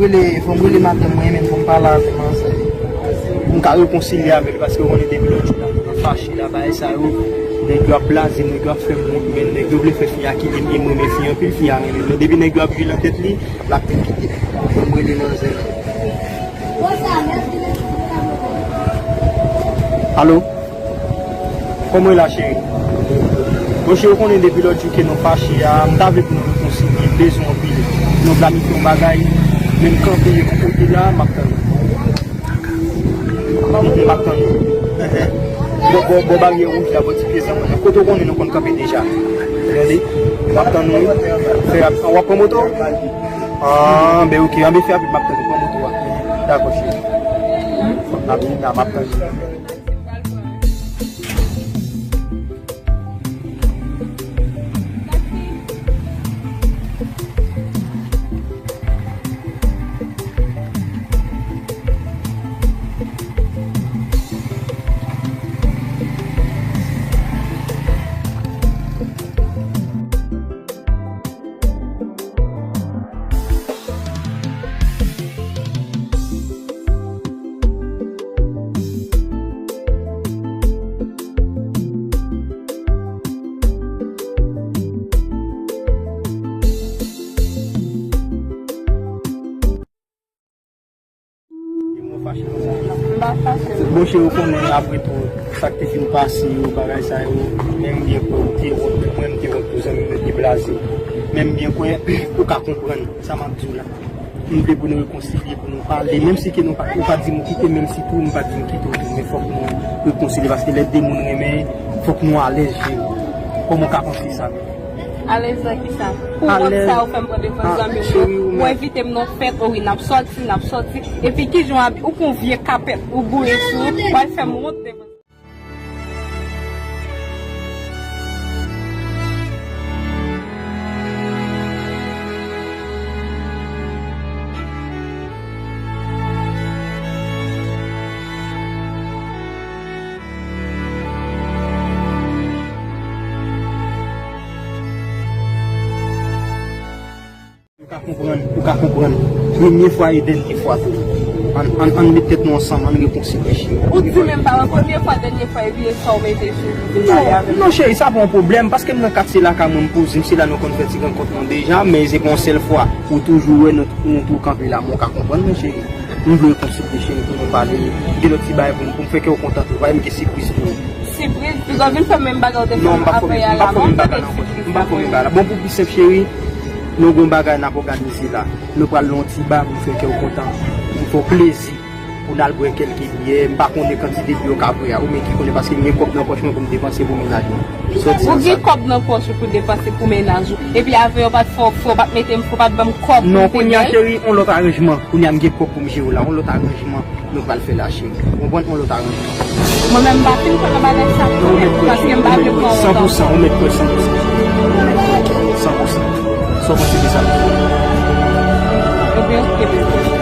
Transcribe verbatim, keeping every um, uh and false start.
Rele, fò m rele madanm mwen, men fò m pale avè l ansanm. M ka rekonsilye avè l, paske w konnen depi lòt jou la, nou fache la, bagay sa yo, nèg yo ap blaze m, nèg yo ap fè m wont, men nèg yo vle fè fi a kite m, e m renmen fi anpil, fi a renmen m. Depi nèg yo ap jwe nan tèt li, l ap vin kite m. Fò m rele manzè. Alo? Kòman w ye la, cheri? Bon, cheri, ou konnen depi lòt jou ke nou fache a, m ta vle pou nou rekonsilye, m bezwen w anpil. Nou planifye yon bagay, men m kanpe yon kote la, m ap tann ou. M ap tann ou. Bò, bò, bò baryè wouj la, bò ti pye zanmann nan. Kote w konnen nou konn kanpe deja. Tande? M ap tann ou. Fè rap-, w ap pran moto? Ah, ben oke, anben fè rapid, m ap tann ou. Pran moto a. Dakò, cheri. M ap vin la, m ap tann ou. M pa fache. Bon, cheri, ou konnen apre tou, sa k te fin pase yo, bagay sa yo, men m byen kwè ou te wont, mwen m te wont tou, zanmi m yo te blaze. Men m byen kwè ou ka konprann sa m ap di w la. M vle pou nou rekonsilye, pou nou pale, menm si ke nou pa, ou pa di m kite, menm si tou m pa di m kite w tou, men fòk nou rekonsilye, paske lè de moun renmen, fòk nou alèz, cheri. Kòman w ka panse sa menm? Alèz nan kisa? Pou wont sa ou fè m pran devan zanmi m yo. Ou envite m nan fèt, o wi, n ap sòti, n ap sòti. Epi kijan w abi-, ou pran vye kapèt, ou boure sou ou, w al fè m wont devan. Ou ka konprann, ou ka konprann. Premye fwa e dènye fwa tou. Ann, ann, ann met tèt nou ansanm, ann rekonsilye, cheri. Ou di menm pa wè premye fwa, dènye fwa, epi e sa w mete sou li pou pale avè m. Non, non, cheri, sa pa yon pwoblèm, paske m nan katye lakay mwen, m poze m, se la nou konn fè ti rankont nou deja, men se pa yon sèl fwa. Ou toujou wè nou, nou tou kanpe la, men ou ka konprann mwen, cheri. M vle rekonsilye, cheri, pou nou pale. Gen lòt ti bagay pou m, pou m fè kè w kontan tou. Pa gen sipriz pou ou. Sipriz? Piga w vin fè menm bagay ou te fè m avè a la, men w tande sipriz la pou mwen. M pa fè menm bagay la. Bon, pou pi senp, cheri, nou gon bagay n ap òganize la. Nou pral nan yon ti ba pou m fè kè w kontan. Pou m fè w plezi. Pou n al bwè kèlke byè. M pa konnen kantite byè w ka bwè a. Ou menm ki konnen, paske m gen kòb nan pòch mwen pou m depanse pou mennaj mwen. Ou gen kòb nan pòch ou pou depanse pou mennaj ou. Epi avè yo pa t fè w frè, w pa t mete m frè, w pa t ban m kòb pou m te byen. Non, kounye a, cheri, yon lòt aranjman. Kounye a, m gen kòb pou m jere w la. Yon lòt aranjman. Nou pral fè la, cheri. Ou konprann? Yon lòt aranjman. Mwen menm, m pa fin kwè nan bagay sa tou, paske m pa vle pran wont ankò. San pou san, ou mèt kwè san pou san. San pou san. Sa w panse de sa? Ebyen, oke, bebe.